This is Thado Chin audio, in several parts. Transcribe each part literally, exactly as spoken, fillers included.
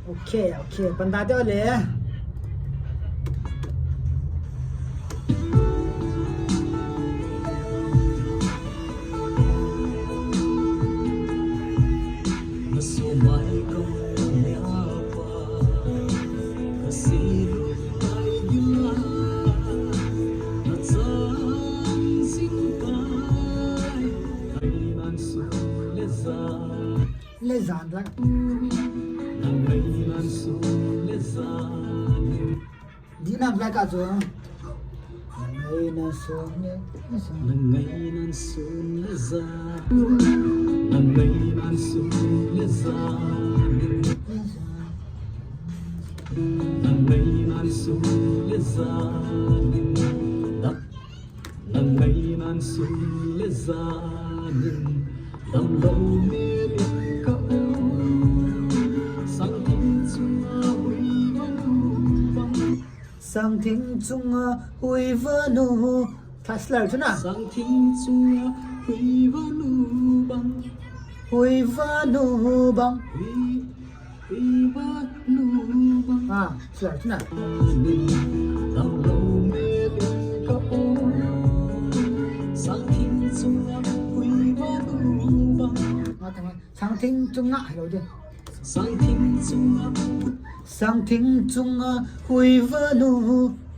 Okay, okay. Panda te ole. Le jan la. Di nam la ka jo. Ngai na so ne. Ngai na so ne ja. Ngai na so ne ja. Ngai na so ne ja. Ngai na so ne ja. Damlou mel in ka um, sangthing chunga hui vanu bang. Sangthing chunga hui vanu. Thaslar chu na. Sangthing chunga hui vanu bang. Hui vanu bang. Hui Ah, sila, sila. Sangthing chunga, hello, je. Sangthing chunga hui vanu.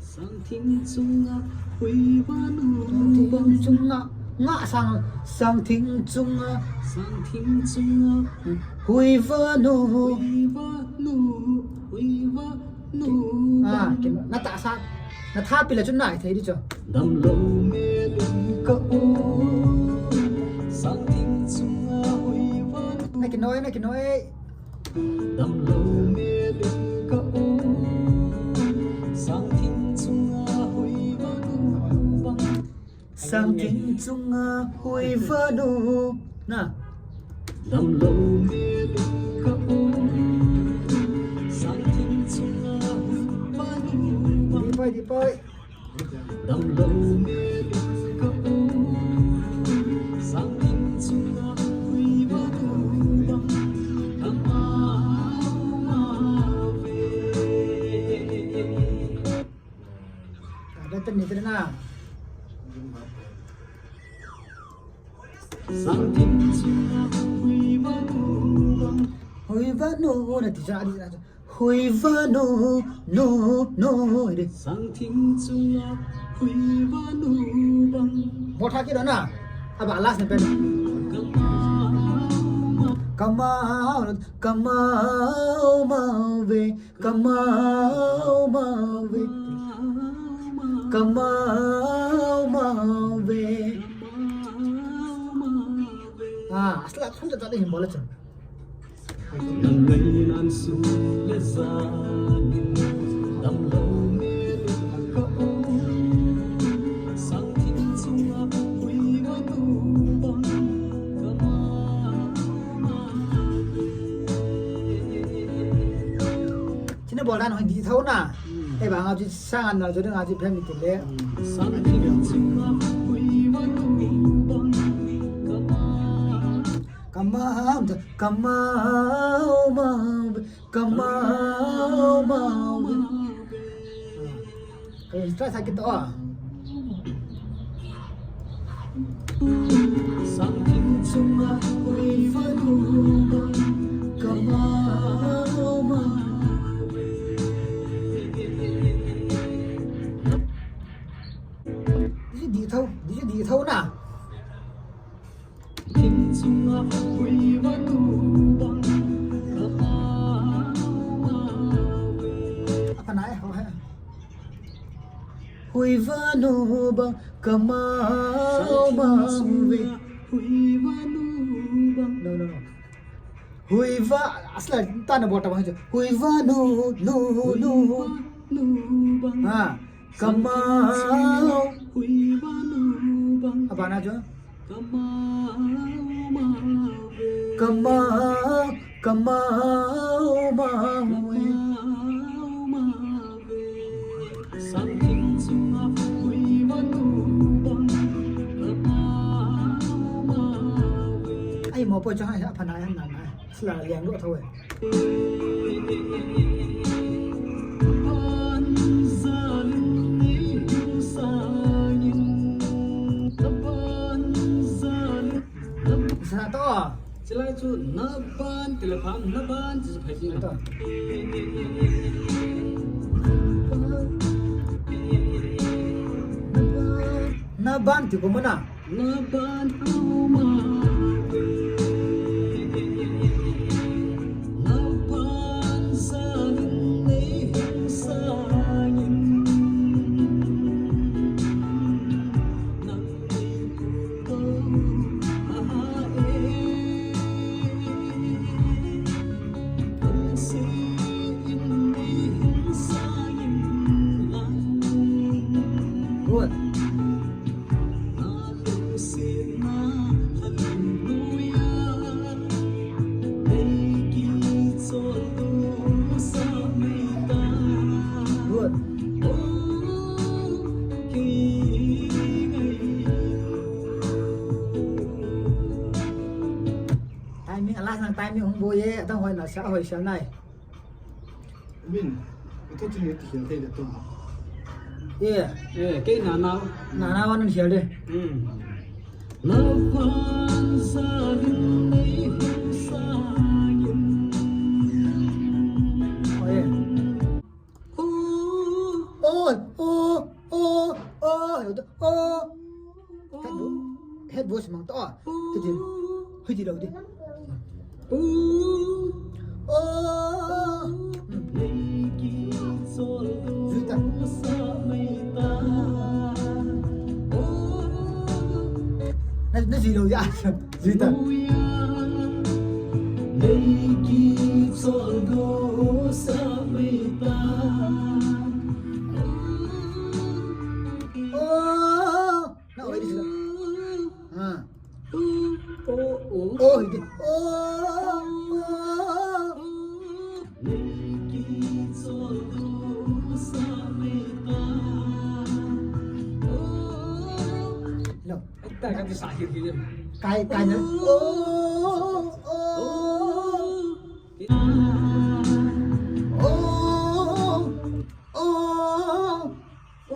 Sangthing chunga hui vanu bang. Sangthing chunga, nga sang, sangthing chunga. Sangthing chunga hui vanu. Hui vanu, hui vanu bang. Ah, kin, na ta sa, na tha pila chu nai thei di chu. Damlou mel in ka um. Sangthing chunga hui vanu. Na kinoi, na kinoi. Damlou mel in ka um. Sangthing chunga hui vanu bang. Sangthing chunga hui vanu. Na. Damlou mel in ka um. Sangthing chunga hui vanu bang. Di pai, di pai. Damlou mel in ka um, sangthing chunga hui vanu bang, ka mau mau ve. Ada ten ni ten na. Sangthing chunga hui vanu bang. Hui vanu na ti cha di na. Hui vanu, nu, nu, hui de. Sangthing chunga hui vanu bang. Bol tha kit na. Aba last ne pen. Ka mau, ka mau mau ve, ka mau mau ve. Ka mau mau ve. Ah, asla thum ta ta de hin bol le chun. China bol dan hoi di thou na. Hmm. Ei ba nga chi sang an na jo nga chi phem ti le. Hmm. Ka mau, ka mau mau ve. Ka mau mau ve. Ka extra sa kit o. Sangthing chunga hui vanu bang, ka mau mau ve. Di, di thou, di, di thou na. Thing chunga hui vanu bang, ka mau mau ve. Apa nai, ho hai. Hui vanu bang, ka mau mau ve. Hui vanu bang. No, no, no. Hui va, asla ta na bol ta bang chu. Hui vanu, nu, nu. Hui vanu bang. Ha. Ka mau. Hui vanu bang. Abana chu. Ka mau mau ve. Ka mau, ka mau mau ve. Ka mau mau ve. Sangthing chunga hui vanu bang. Ka mau mau ve. Ai mo poi chang ai, apha nai, apha nai. Sila liang lo thou e. Lai chu na ban, telephone na ban, chu phai ji na. Na ban ti ko mana. Na ban au ma. Na ban sa nei hing sa yin. Good. Good. Timing, a last nang timing hung boi e, adang hoi na sia, hoi sia nai. Min, ka thu chin ti hial thei le to. Yeah. Eh, kei na nau. Na nau nang hial de. Hmm. Oh, yeah. Oh, oh, oh, oh, oh. Head vo-, head voice mang to. Hiti, hiti lo di. Oh. Zui ta. Na, na zui lo di a. Zui ta. Oh. Na oi di sila. Ha. Oh, oh. Oh, hiti. Oh, oh. Hello. Kai, kai na. Oh, oh. Oh, oh.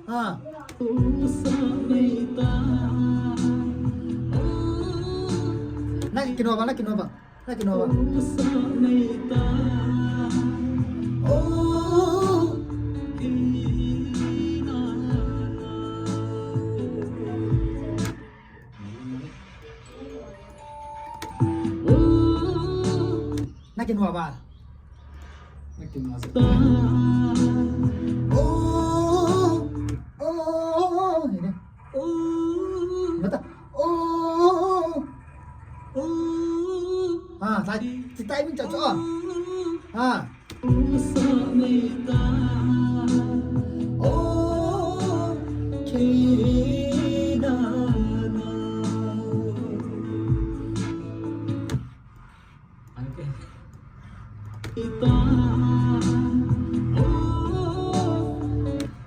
Ha. Na kino ba, na kino ba. Na kino ba. Oh. Na kino ba. Na kino sa. Oh, oh, oh, oh, oh. Mata. Oh, oh. Ha, sa, si timing cha cha. Ha.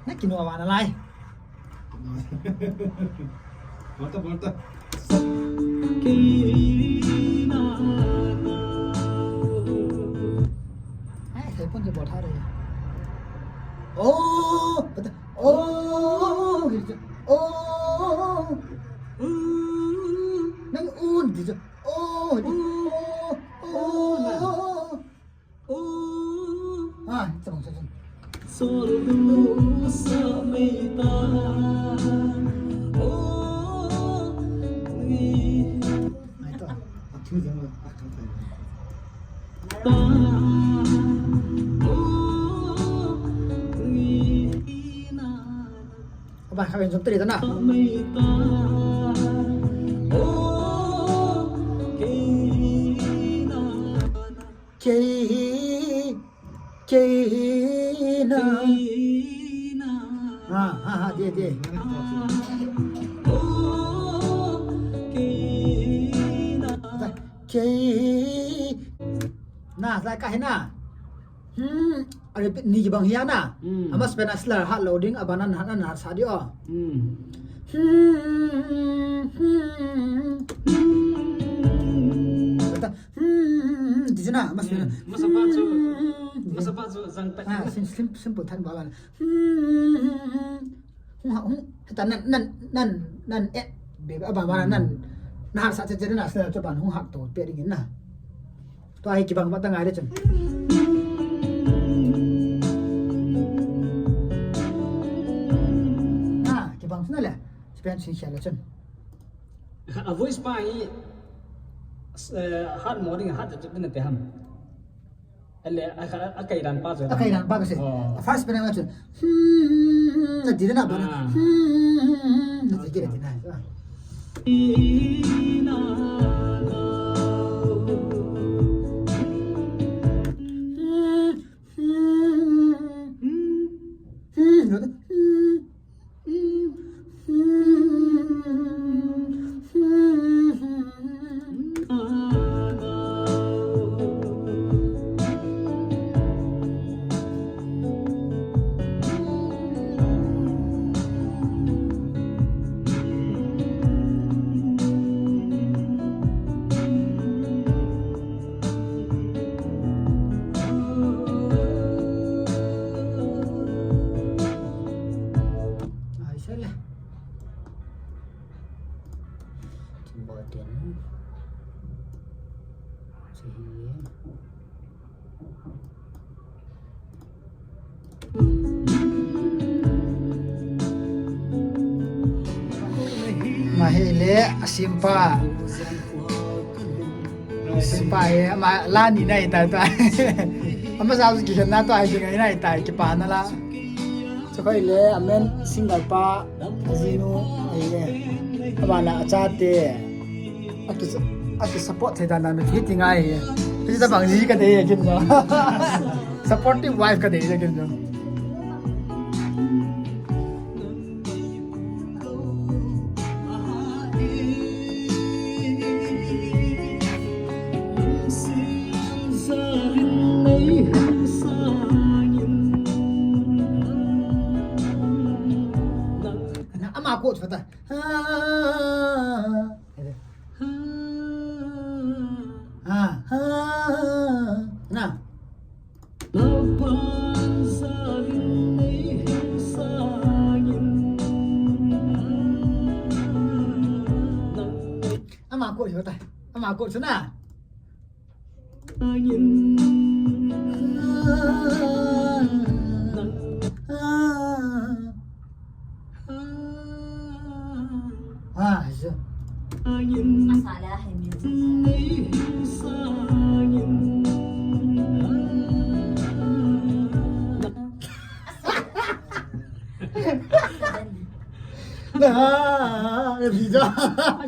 Na kino ba na lai. Bol ta, bol ta. Ai, thei pon ke bol tha re. Oh, bata. Oh, oh. Nang un di. Oh, oh, oh, oh. Ah, ito, ito, ito. Ito, ito, ito. Aba, kami jom tadi tanah. Kei, kei na. Ha, ha, ha, de, de. Kei na, sa ka hina. Hmm, a repeat ni bang hi a na. Hmm. Ama spin a sila hat lo ding, abana na, na, na sa di o. Hmm. Hmm, hmm, hmm. Kata, hmm, di na, ama spin a. Hmm. Masa pa chu, hmm, masa pa chu jang ta. Ah, sim-, sim-, simple than ba ba. Hmm, hmm, hmm, hmm. Hung ha, hung, ta nan, nan, nan, nan, eh, be, abana nan. Na hatsah chet chet na, sna chu ban hung hak to pe ding in na. Tua hi kibang ba ta ngai le chun. Na, kibang sna le. Spen sin khel le chun. A voice pa hi, eh, hat mo ding, hat chet chet na te ham. Ele, a, a, a kaidan pa chu. A kaidan pa kasi. Oh. First pen nga chu. Hmm, na di na ba na. Ah. Hmm, na di kira di na. Hmm, hmm, hmm, hmm, hmm. Ai, sele. Chimbo tin. Chihi. Mahi le, asimpa. Asimpa e, ama la ni nai tai tai. Ama sa ki na to ai ngai nai tai, kipa na la. Chakoi le, amen, singer pa, ajinu, ai e. Abana achate. Aki, aki support thei dan dan hi ti ngai e. Hi ta bang ji ka dei e kin no. Supportive wife ka dei e kin no. Ama ko chata. Ha. Ha, ha. Na. Ama ko chata. Ama ko chana. Ah, so. Ah, eh, bisa. Ah.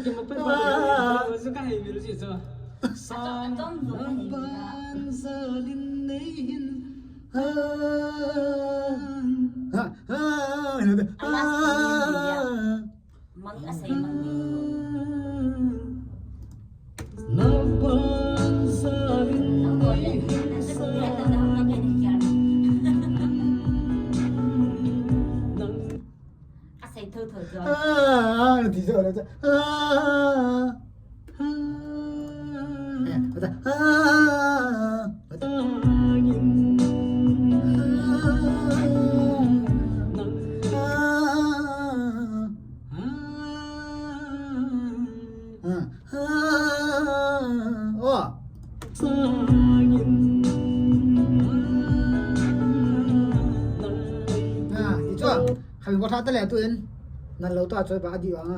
Ha, ha, ha. Mang asai mang. Asai thotho jo. Ah, ah, ah, ah, ah. Eh, ah, ah, ah. Ah, ah, oh. Ah, ti chu. Khavi bol tha ta le tu in. Nan lo ta choi ba di wa nga.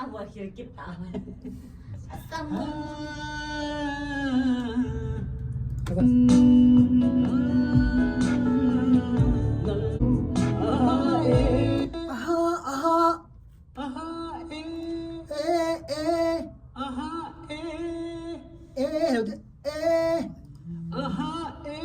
A bol khel kit ta. Asam. Aha, aha. Aha, e. E, e. Aha, e. E, e. Aha, e.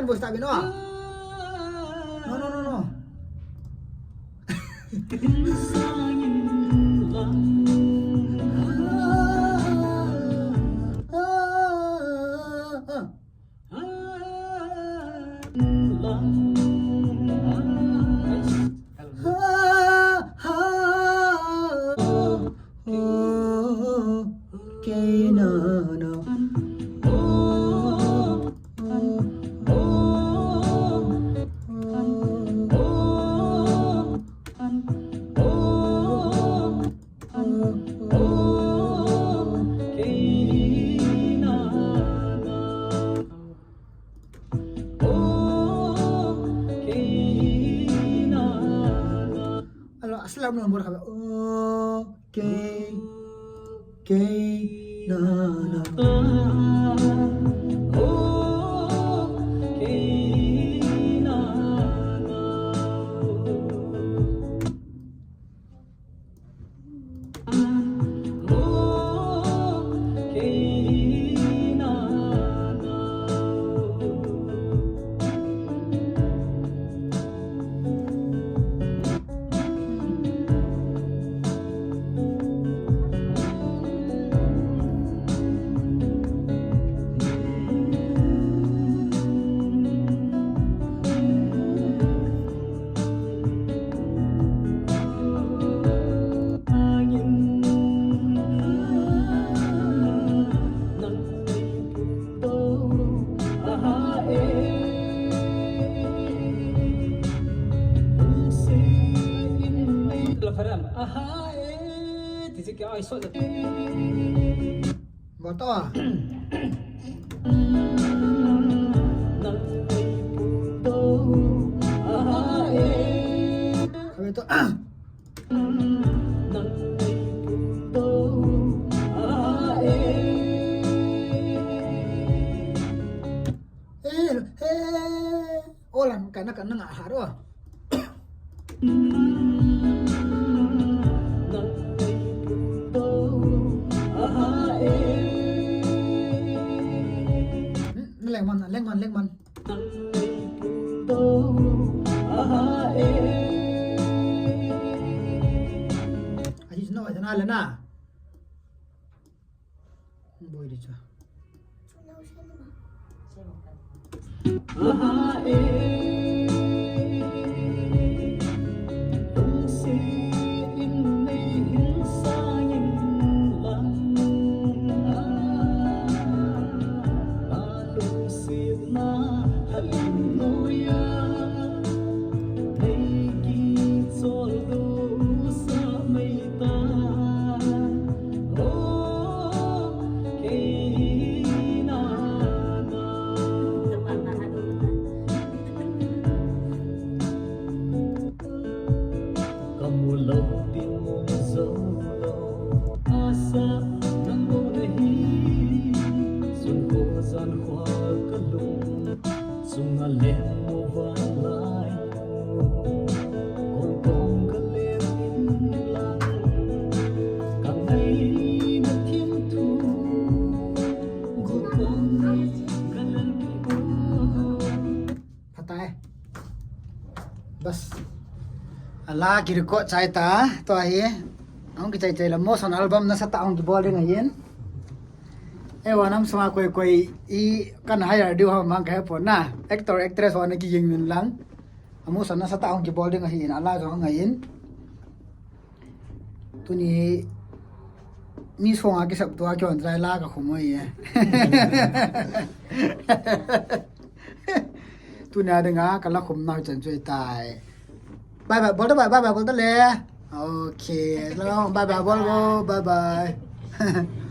Boy stop, you know? No, no, no, no. Alo, aslam nombor kami. Oh, okay. Okay. Na, na. Aha, eh, ti si kya ai so. Bata. Kami to. Eh, eh. Olan kana kana nga haro. Lengman, lengman, lengman. Aji sino aja na lena. Boi di cha. Phatai. Bas. Ala ki record chai ta, tua hi. Ahung kichai chai la Motion album nasatah a hung kibol ding ahin. Eiho nam sunga koi koi i kan hire diu ham hang kahe pon na. Actor, actress ho ana kijing un lang. A Motion nasatah a hung kibol ding ahin, ala jong angai in. Tuni mi sunga kisap tua kihon chai la kakhum u ahi. Tuni a dinga kala khum nau chan chu ahitai. Bye bye, bol ta bye, bye bye, bol ta le. Okay, lo, bye bye, bol, bol, bye bye.